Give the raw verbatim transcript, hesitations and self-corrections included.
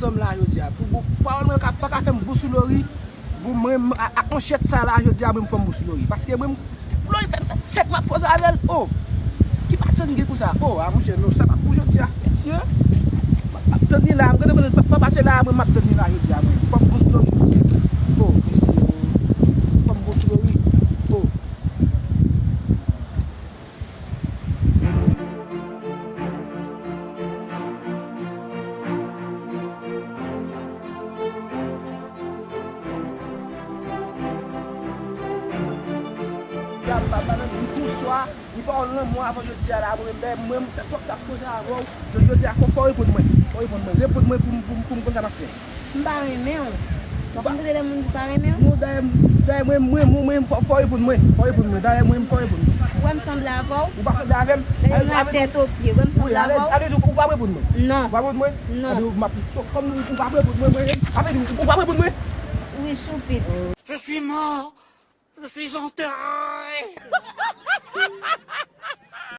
Zanm la jodi a. Pou, pou pawòl mwen ka, pa ka fè m bous sou Lori. Pou mwen, ak manchèt sa la jodi a, mwen m fè m bous sou Lori. Paske mwen, Lori fè m fè sèt mwa poze avè l. Oh! Ki pasyans m gen konsa? Oh, a monchè, non, sa pa pou jodi a. Mesye, m ap tann li la, m gentan konn pa, pa pase la, mwen m ap tann li la jodi a, mwen. Fò m bous sou Lori jodi a. Oh, mesye, fò m bous sou Lori. Oh. Gade, m pa, pa nan bonswa, ni pawòl lanmou avan jodi a la, mwen, mwen, mwen, m fè twòp tan ap koze avè w. Jodi a, fò, fò w reponn mwen. Fò w reponn mwen. Reponn mwen pou m, pou m, pou m konn sa m ap fè. M pa renmen w. Ou pa konn kote lè moun di pa renmen w? Non, dayè, dayè mwen, mwen, mwen, mwen, fò, fò reponn mwen. Fò reponn mwen. Dayè mwen, fò reponn mwen. Ou wè m sanble avè w? Ou pa sanble avè m? Dayè m la tèt o pye. Ou wè m sanble avè w? Wi, ale, ale, ou pa reponn mwen? Non. Ou pa reponn mwen? Non. Anben, m ap, so, kòm ou, ou pa reponn mwen, mwen, sa vle di, ou pa reponn mwen? Wi, choupit. Je suis mort. Je suis enterré.